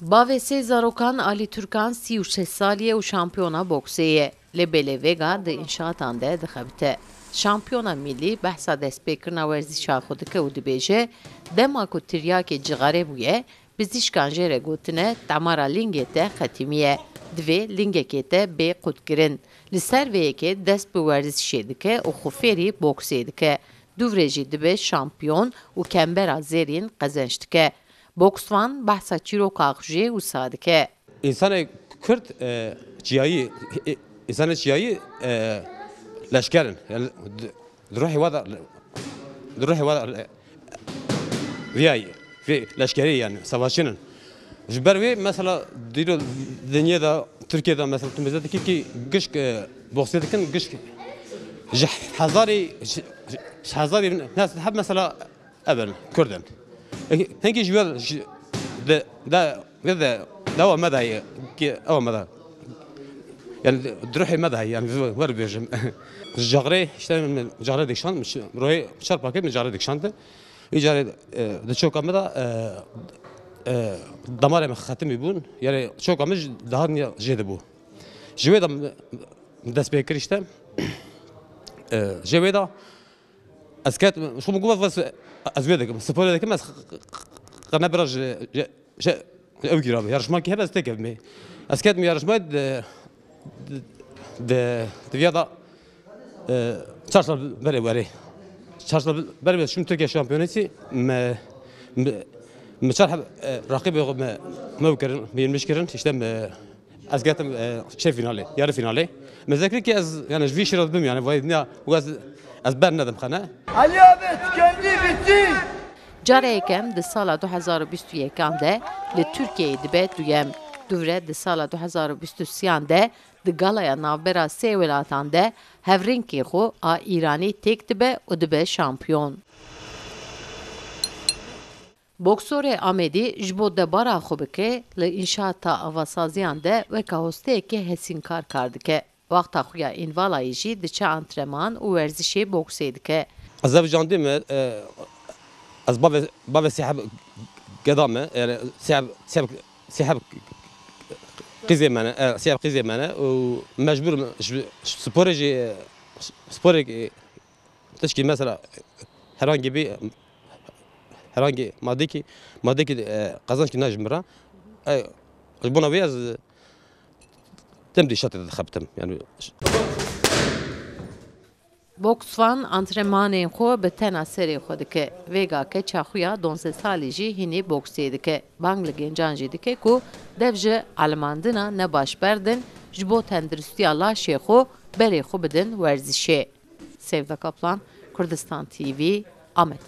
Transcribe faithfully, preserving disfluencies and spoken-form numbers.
Bavê sê zarokan Alî Turkan sî û şeş salî ye û şampiyona boksê ye. Lê belê vêga di înşaatan de dixebite. Şampiyona mîlî behsa destpêkirina werzîşa xwe dike û dibêje, dema ku tiryakê cixarê bûye, pizîşkan jê re gotine, temara lingê te xetimiye. Divê lingekê te bê qutkirin. Li ser vê yekê dest bi werzişê dike û xwe fêrî boksê dike. Dûvre jî dibe şampiyon û kembera zêrîn qezenc dike. Boksvan behsa çîroka xwe jê wisa dike. Însanê Kurd, e, çiyayî, e, însanê çiyayî, e, leşker in. Yani, di, di ruhê wa da, di ruhê wa da, e, viyayî, vê leşkerî yani, savaşçî in. Ji ber wê mesela dîro dinyê de, Tirkiye de mesela tu mêze dikî ki gişk, e, boksê dikin, gişk ji hezarî, ji, ji hezarî nes heb mesela ev in, Kurd in. E, hingî ji wer ji, de, de, de, de, de ewa me de ye, ki ewa me de. Yani di ruhê me de ye, yani wer bêjim. Ji Caxrê, işte min Caxrê dikşand, min şi-, royê çar pakêt min Caxrê dikşand. Îcarê, e, di çoka min de, e, e, damarê min xetimî bûn, yani çoka min ji daha niya jê de bû. Ji wê de min, min dest pê kir işte. E, ji wê de ez ket, ji xwe min got, ez, ez wê dikim, sporê dikim, ez qe-, qe-, qe-, qe-, qe-, ne bira ji, ji, ji ew gîra min. Yarışmakî hebe ez têkevimê. Ez ketim yarışmayê di, di, di, di viya da, e, çar sal berê werê. Çar sal berê ez çûm Tirkiye şampiyonetî, me, me, me çar heb, e, raqîbê xwe me, me kirin, me yenmiş kirin. İşte me, Ez getim, e, şey finalê, yarı finalê. Me zekir ki ez, yani ji vî şîra dibim yani, vay ne, û ez, ez ber nedim xene. Ali abi tükendi, bitti. Cara yekem di sala du hezar û bîst û yekan de li Tirkiyeyê dibe duyem. Dûvre di sala du hezar û bîst û sêyan de di galaya navbera sê welatan de hevrînkê xwe a Îranî têk dibe û dibe şampiyon. Boksorê Amedî ji bo debara xwe bike, li înşaata avasaziyan de weka hosteyekê hesînkar kar dike. Wexta xwe ya învalayî jî diçe antrenman û werzişê boksê dike. Ez ev candî me, e, ez bavê, bavê sêheb geda me, yani sêheb, sêheb, sêheb qîzê me ne, e, sêheb qîzê me ne û mecbûr me ji, ji sporê jî, e, sporê, e, Tişkî mesela herhangi bir, herhangi maddi ki, maddi ki, e, kazanç ki ne ji min re. E, ji bona wê ez tim dîşatê dixebitim. Yani Boksvan antrenmanên xwe bi tena serê xwe dike. Vêga keça xwe ya donzdeh salî jî hînî boksê dike. Bang li gencan jî dike ku dev ji elimandina ne baş berdin, ji bo tenduristiya laşê xwe berê xwe bidin werzişê. Sevda Kaplan, Kurdistan T V, Amed.